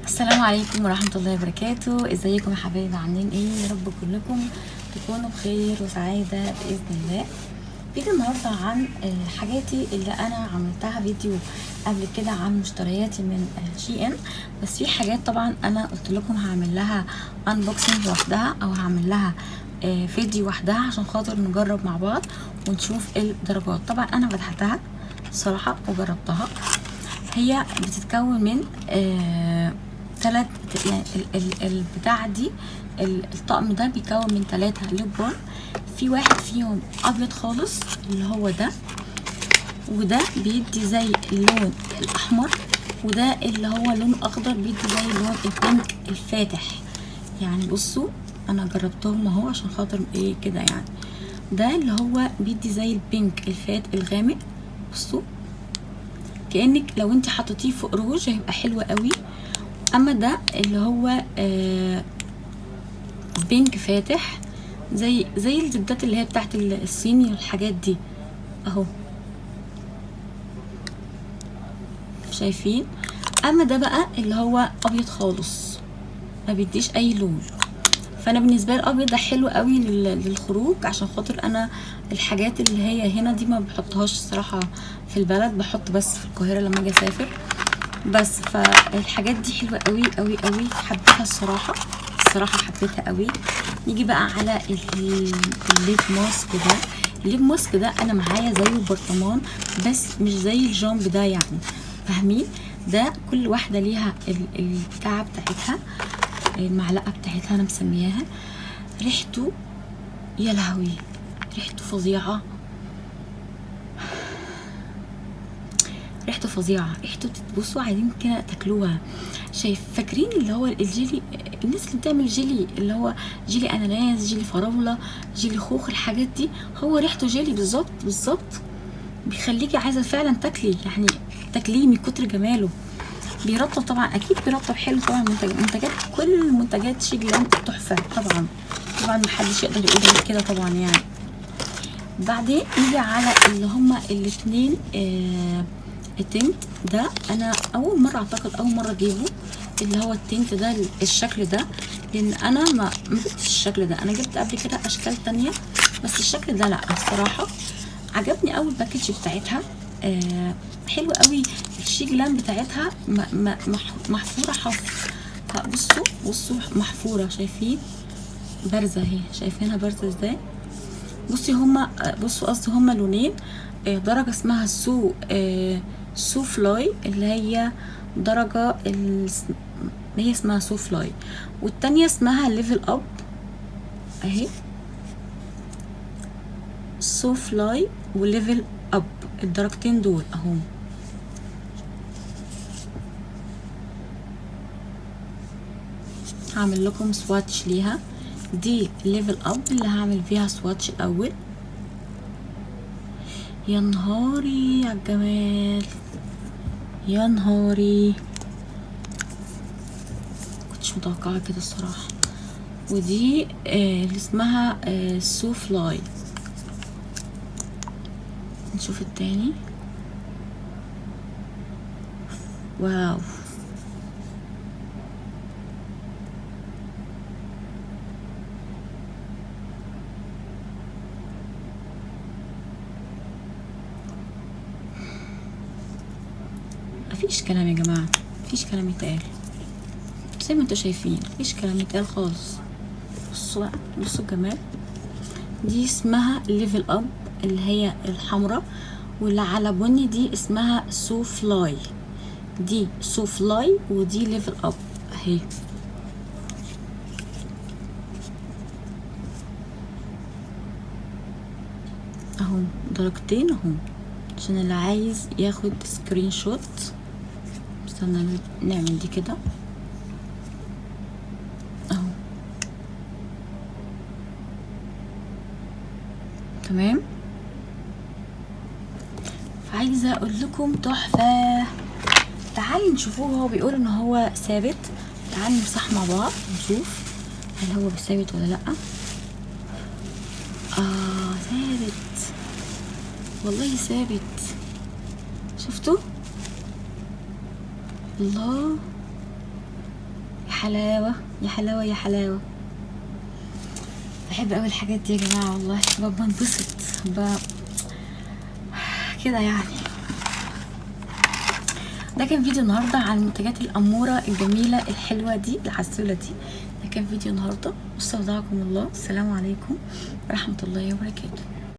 السلام عليكم ورحمة الله وبركاته. ازيكم يا حبايبي؟ عاملين ايه؟ يا رب كلكم تكونوا بخير وسعادة بإذن الله. فيديو النهاردة عن حاجاتي اللي انا عملتها فيديو قبل كده عن مشترياتي من SHEIN، بس في حاجات طبعا انا قلت لكم هعمل لها unboxing لوحدها او هعمل لها فيديو وحدها عشان خاطر نجرب مع بعض ونشوف الدرجات. طبعا انا فتحتها الصراحة وجربتها. هي بتتكون من ثلاث، يعني البتاعة دي، الطقم ده بيتكون من 3 lip balm. في واحد فيهم ابيض خالص اللي هو ده، وده بيدي زي اللون الاحمر، وده اللي هو لون اخضر بيدي زي اللون ال pink الفاتح. يعني بصوا انا جربتهم اهو عشان خاطر ايه كده، يعني ده اللي هو بيدي زي ال pink الفات الغامق. بصوا كأنك لو انت حطيتيه فوق روج هيبقى حلو قوي. اما ده اللي هو pink فاتح زي الزبدات اللي هي بتاعت الصيني والحاجات دي اهو، شايفين؟ اما ده بقى اللي هو ابيض خالص ما بيديش اي لون. فانا بالنسبة لي الابيض ده حلو قوي للخروج، عشان خاطر انا الحاجات اللي هي هنا دي ما بحطهاش الصراحة في البلد، بحط بس في القاهرة لما اجي اسافر بس. فالحاجات دي حلوة قوي قوي قوي، حبيتها الصراحة، الصراحة حبيتها قوي. نيجي بقى على ال lip mask ده. ال lip mask ده انا معايا زيه برطمان بس مش زي الجامب ده، يعني فاهمين؟ ده كل واحدة ليها البتاعه بتاعتها، المعلقة بتاعتها انا مسمياها. ريحته يا لهوي، ريحته فظيعة، ريحته فظيعة، ريحته بتبصوا عايزين كده تاكلوها. شايف؟ فاكرين اللي هو الجيلي، الناس اللي بتعمل جيلي اللي هو جيلي اناناس، جيلي فراوله، جيلي خوخ، الحاجات دي هو ريحته جيلي بالظبط بالظبط، بيخليكي عايزه فعلا تاكلي، يعني تاكليه من كتر جماله. بيرطب طبعا، اكيد بيرطب حلو طبعا. منتجات كل منتجات SHEGLAM تحفة طبعا، طبعا محدش يقدر يقول غير كده طبعا يعني. بعدين نيجي على اللي هما الاثنين ال tint ده. انا اول مرة اعتقد اول مرة اجيبه اللي هو ال tint ده، الشكل ده، لان انا ما جبتش الشكل ده، انا جبت قبل كده اشكال تانية بس الشكل ده لا. الصراحة عجبني قوي ال package بتاعتها، حلو قوي. ال SHEGLAM بتاعتها محفورة حفر. بصوا بصوا محفورة، شايفين؟ بارزة اهي، شايفينها بارزة ازاي؟ بصي هما، بصوا قصدي هما لونين، درجه اسمها So Fly اللي هي درجه هي اسمها So Fly، والتانية اسمها Level Up اهي، So Fly و Level Up، الدرجتين دول اهم. هعمل لكم swatch ليها. دي Level Up اللي هعمل فيها swatch الاول. يا نهاري على الجمال، يا نهاري، كنتش متوقعه كده الصراحة. ودي اللي اسمها So Fly. نشوف التاني. wow، مفيش كلام يا جماعة، مفيش كلام يتقال، زي ما انتوا شايفين مفيش كلام يتقال خالص. بصوا بقى، بصوا الجمال. دي اسمها Level Up اللي هي الحمراء، واللي على بني دي اسمها So Fly. دي So Fly ودي Level Up اهي. اهو درجتين اهو، عشان اللي عايز ياخد screenshot. استنى نعمل دي كده اهو، تمام. فعايزه اقول لكم تحفة، تعالي نشوفوه. هو بيقول ان هو ثابت، تعالي نمسح مع بعض نشوف هل هو ثابت ولا لا. ثابت والله، ثابت. شفتوا؟ الله، حلاوة يا حلاوة يا حلاوة. بحب قوي الحاجات دي يا جماعة والله، بنبسط كده يعني. ده كان فيديو النهارده عن منتجات الاموره الجميلة الحلوة دي العسوله دي. ده كان فيديو النهارده، واستودعكم الله، السلام عليكم ورحمة الله وبركاته.